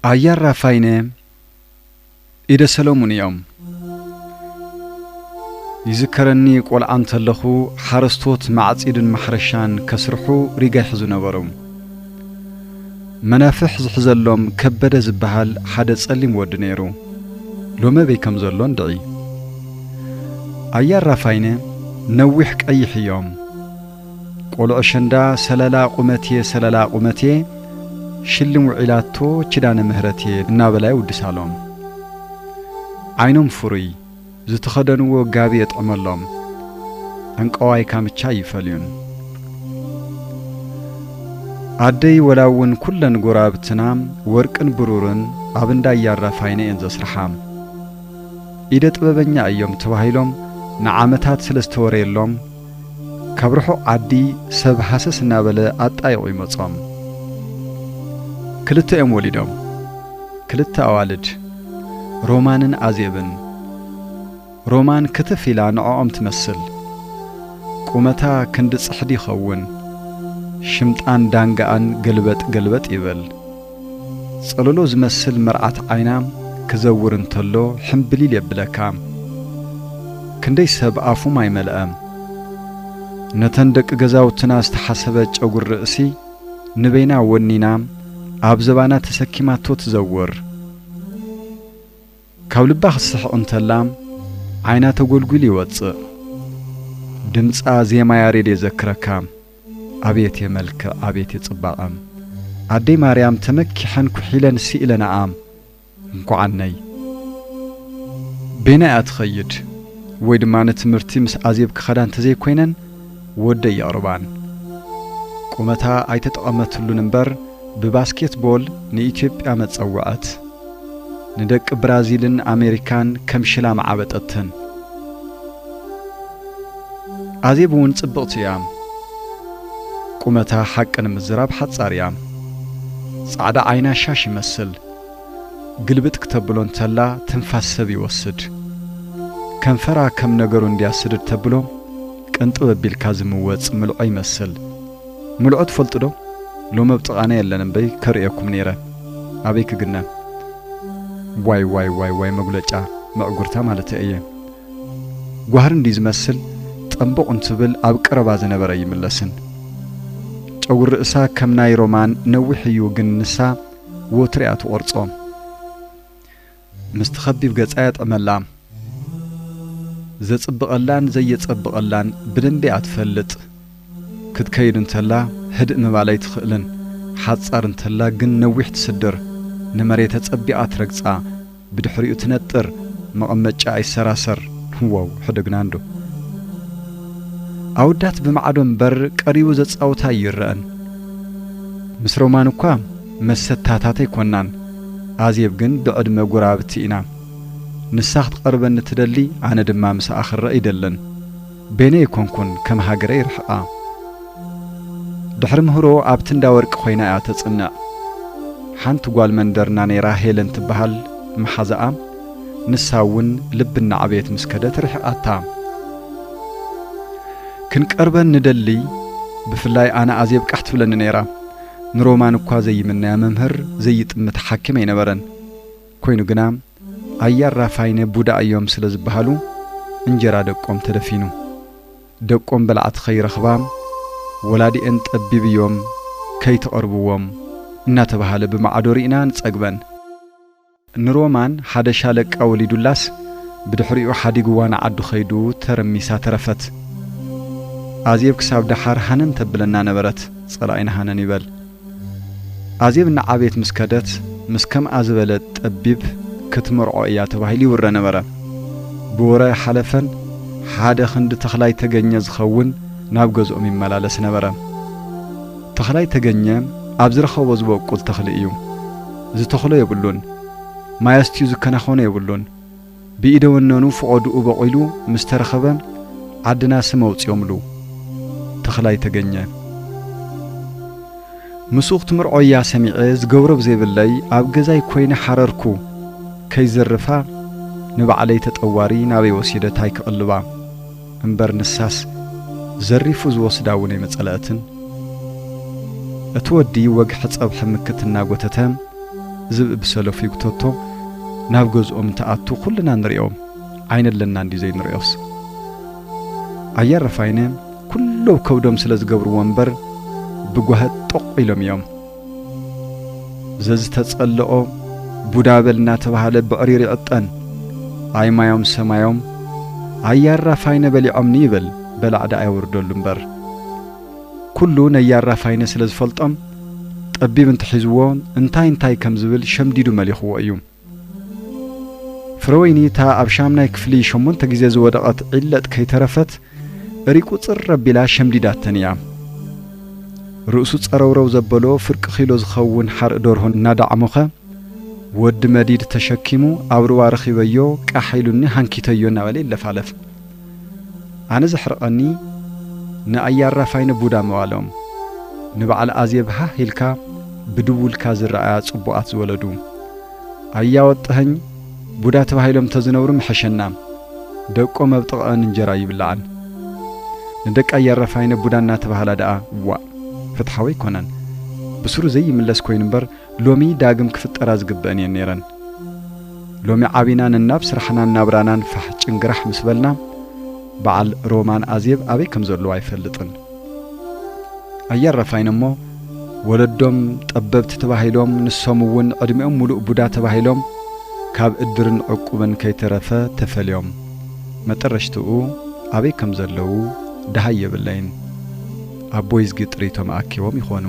ኣያር ራፋይነ ኢደ ሰለሙን እዮም። ይዝከረኒ፣ ቆልዓ እንተለኹ ሓረስቶት ማዕጺድን ማሕረሻን ከስርሑ ሪጋ ይሕዙ ነበሩ። መናፍሕ ዝሕዘሎም ከበደ ዝበሃል ሓደ ጸሊም ወዲ ነይሩ። ሎሚ ኣበይ ከም ዘሎ እንድዒ። ኣያር ራፋይነ ነዊሕ ቀይሕ እዮም። ቆልዑ ሸንዳ ሰለላ ቁመቴ ሰለላ ቁመቴ ሽልም ውዒላቶ ኪዳነ ምህረቴ እናበላ ይውድሳሎም። ዓይኖም ፍሩይ፣ ዝተኸደንዎ ጋቢ የጥዕመሎም። ዕንቀዋይ ካምቻ ይፈልዩን። ኣደይ ወላ እውን ኩለን ጎራብትና ወርቅን ብሩርን ኣብ እንዳ ኣያር ራፋይነ እየን ዘስርሓ። ኢደ ጥበበኛ እዮም ተባሂሎም ንዓመታት ስለ ዝተወረየሎም፣ ካብ ርሑቕ ዓዲ ሰብ ሃሰስ እናበለ ኣጣይቑ ይመጾም። ክልተ እዮም ወሊዶም። ክልተ ኣዋልድ፣ ሮማንን ኣዜብን። ሮማን ክትፍ ኢላ ንዕኦም ትመስል። ቁመታ ክንዲ ጽሕዲ ይኸውን። ሽምጣን ዳንጋኣን ገልበጥ ገልበጥ ይብል። ጸለሎ ዝመስል መርዓት ዓይና ክዘውር እንተሎ ሕምብሊል የብለካ። ክንደይ ሰብ ኣፉም ኣይመልአ። ነተን ደቂ ገዛውትና ዝተሓሰበ ጨጉሪ ርእሲ ንበይና ወኒና ኣብ ዘባና ተሰኪማቶ ትዘውር። ካብ ልባ ክትስሕቕ እንተላ ዓይና ተጎልጒሉ ይወጽእ። ድምጻ ዜማ ያሬድ የዘክረካ። ኣቤት የመልክዕ፣ ኣቤት የጽባቐ። ኣደይ ማርያም ተመኪሐን ኩሒለን ስኢለንኣ። እንኳዓነይ። ቤና እያ ትኸይድ። ወይ ድማ ንትምህርቲ ምስ ኣዜብ ክኸዳ እንተዘይኮይነን ወደይ የቕርባን። ቁመታ ኣይተጠቐመትሉን እምበር ብባስኬትቦል ንኢትዮጵያ መጸውዐት። ንደቂ ብራዚልን ኣሜሪካን ከም ሽላ መዓበጠትን። ኣዜብ እውን ጽብቕቲ እያ። ቁመታ ሓቂ ንምዝራብ ሓጻር እያ። ጻዕዳ ዓይና ሻሽ ይመስል። ግልብጥ ክተብሎ እንተላ ትንፋስ ሰብ ይወስድ። ከንፈራ ከም ነገሩ እንድያ ስድድ ተብሎ ቅንጥብ ኣቢልካ ዝምወጽ ምልዖ ይመስል። ምልዖ ትፈልጡ ዶ? ሎሚ ኣብ ጥቓና የለን እምበይ ከርእየኩም ነይረ። ኣበይ ክግነ? ዋይ ዋይ ዋይ ዋይ መጉለጫ፣ መዕጉርታ ማለተይ እየ። ጓህሪ እንዲ ዝመስል ጠንቡቕ እንትብል ኣብ ቀረባ ዝነበረ ይምለስን። ጨጉሪ ርእሳ ከም ናይ ሮማን ነዊሕ እዩ፣ ግን ንሳ ወትሩ እያ ትቖርጾ። ምስቲ ኸቢብ ገጻ የጥዕመላ። ዘጽብቐላን ዘየጸብቐላን ብደንቢ እያ ትፈልጥ። ክትከይድ እንተላ ህድእ ምባል ኣይትኽእልን። ሓጻር እንተላ ግን ነዊሕ ትስድር። ንመሬት ኣጸቢቓ ትረግጻ። ብድሕሪኡ ትነጥር። መቐመጫ ኣይሰራሰር። ዋው፣ ሕደግና እንዶ። ኣወዳት ብማዕዶ እምበር ቀሪቡ ዘጻውታ ኣይረኣን። ምስ ሮማን እኳ መሰታታት ኣይኮናን። ኣዜብ ግን ብዕድመ ጎራብቲ ኢና። ንሳ ክትቐርበኒ ትደሊ፣ ኣነ ድማ ምስኣ ክረአ ይደልን። ቤነ ኣይኮንኩን፣ ከም ሃገረ ይርሕቓ። ድሕሪ ምህሮ ኣብቲ እንዳ ወርቂ ኮይና እያ ተጽንዕ። ሓንቲ ጓል መንደርና ነይራ፣ ሄለን ትበሃል መሓዛኣ። ንሳ እውን ልቢ እናዓበየት ምስ ከደት ርሒቓታ። ክንቀርበን ንደሊ፣ ብፍላይ ኣነ ኣዜብ ቃሕ ትብለኒ ነይራ። ንሮማን እኳ ዘይምነያ መምህር፣ ዘይጥምት ሓኪም ኣይነበረን። ኮይኑ ግና ኣያር ራፋይነ ቡዳ እዮም ስለ ዝበሃሉ እንጀራ ደቆም ተደፊኑ። ደቆም በላዕቲ ከይረኽባ ወላዲኤን ጠቢብ እዮም ከይትቐርብዎም እናተባሃለ ብማዕዶ ርኢና ንጸግበን። ንሮማን ሓደ ሻለቃ ወሊዱላስ ብድሕሪኡ ሓዲግዋ ንዓዱ ከይዱ ተረሚሳ ተረፈት። ኣዜብ ክሳብ ደሓር ሃነን ተብለና ነበረት፣ ጸላኢና ሃነን ይበል። ኣዜብ እናዓበየት ምስ ከደት፣ ምስ ከምኣ ዝበለ ጠቢብ ክትምርዖ እያ ተባሂሉ ይውረ ነበረ። ብወረ ሓለፈን ሓደ ክንዲ ተኽላይ ተገኘ ዝኸውን ናብ ገዝኦም ይመላለስ ነበረ። ተኽላይ ተገኘ ኣብ ዝረኸቦ ዝበቁል ተኽሊ እዩ። ዝተኽሎ የብሉን። ማይ ኣስትዩ ዝከናኸኖ የብሉን። ብኢደ ወነኑ ፍቖድኡ በቑሉ ምስ ተረኸበ፣ ዓድና ስም ኣውጺኦምሉ። ተኽላይ ተገኘ። ምስኡ ክትምርዖ እያ ሰሚዐ፣ ዝገብሮ ብዘይብለይ ኣብ ገዛይ ኮይነ ሓረርኩ። ከይዘርፋ ንባዕለይ ተጠዋሪ ናበይ ወሲደ ታይ ክቕልባ። እምበር ንሳስ ዘሪፉ ዝወስዳ እውን ኣይመጸለኣትን። እቲ ወዲ ወግሒ ጸብሒ ምክት እናጎተተ፣ ዝብኢ ብሰለፉ ይጉተቶ ናብ ገዝኦም እንትኣቱ ኩልና ንሪኦም። ዓይኒ ኣለና እንዲ ዘይንሪኦስ። ኣያረፋይነ ኩሎ ከብዶም ስለ ዝገብርዎ እምበር ብጓህጥ ጦቕ ኢሎም እዮም። ዘዝተጸልኦ ቡዳ በል እናተባህለ ብዕሪር ይዕጠን። ኣይማዮም ሰማዮም ኣያራፋይነ በሊዖምኒ ይበል፣ በላዕ ደኣ የውርደሉ እምበር። ኩሉ ነያራፋይነ ስለ ዝፈልጦም፣ ጠቢብ እንተሒዝዎ እንታይ እንታይ ከም ዝብል ሸምዲዱ መሊኽዎ እዩ። ፍረወይኒ እታ ኣብ ሻምናይ ክፍሊ ሸሞንተ ግዜ ዝወደቐት ዒለጥ ከይተረፈት፣ እሪቁ ጽር ኣቢላ ሸምዲዳተን እያ። ርእሱ ጸረውረው ዘበሎ ፍርቂ ኪሎ ዝኸውን ሓርኢ ደርሆ እናዳዕሞኸ፣ ወዲ መዲድ ተሸኪሙ ኣብ ሩባ ረኺበዮ ቃሕ ኢሉኒ ሃንኪተዮ እናበለ ይለፋለፍ። ኣነ ዘሕርቐኒ ንኣያራፋይነ ቡዳ ምባሎም። ንበዓል ኣዜብ ሃህ ኢልካ ብድውልካ ዝረኣያ ጽቡቓት ዝወለዱ። ኣያ ወጥሀኝ ቡዳ ተባሂሎም ተዝነብሩ ምሐሸና። ደቆም ኣብ ጥቕአን እንጀራ ይብልዓን። ንደቂ ኣያራፋይነ ቡዳ እናተባህላ ደኣ ዋእ ፍትሓዊ ኣይኮነን። ብስሩ ዘይምለስ ኮይኑ እምበር ሎሚ ዳግም ክፍጠራ ዝግበአን እየን ነይረን። ሎሚ ዓቢና ነናብ ስራሕናን ናብራናን ፋሕ ጭንግራሕ ምስ በልና፣ በዓል ሮማን ኣዜብ ኣበይ ከም ዘለዋ ኣይፈልጥን። ኣያራፋይነ እሞ ወለዶም ጠበብቲ ተባሂሎም፣ ንሶም እውን ዕድሚኦም ሙሉእ ቡዳ ተባሂሎም፣ ካብ እድርን ዕቁብን ከይተረፈ ተፈልዮም። መጠረሽትኡ ኣበይ ከም ዘለዉ ደሃይ የብለይን። ኣቦይ ዝጊ ጥሪቶም ኣኪቦም ይኾኑ።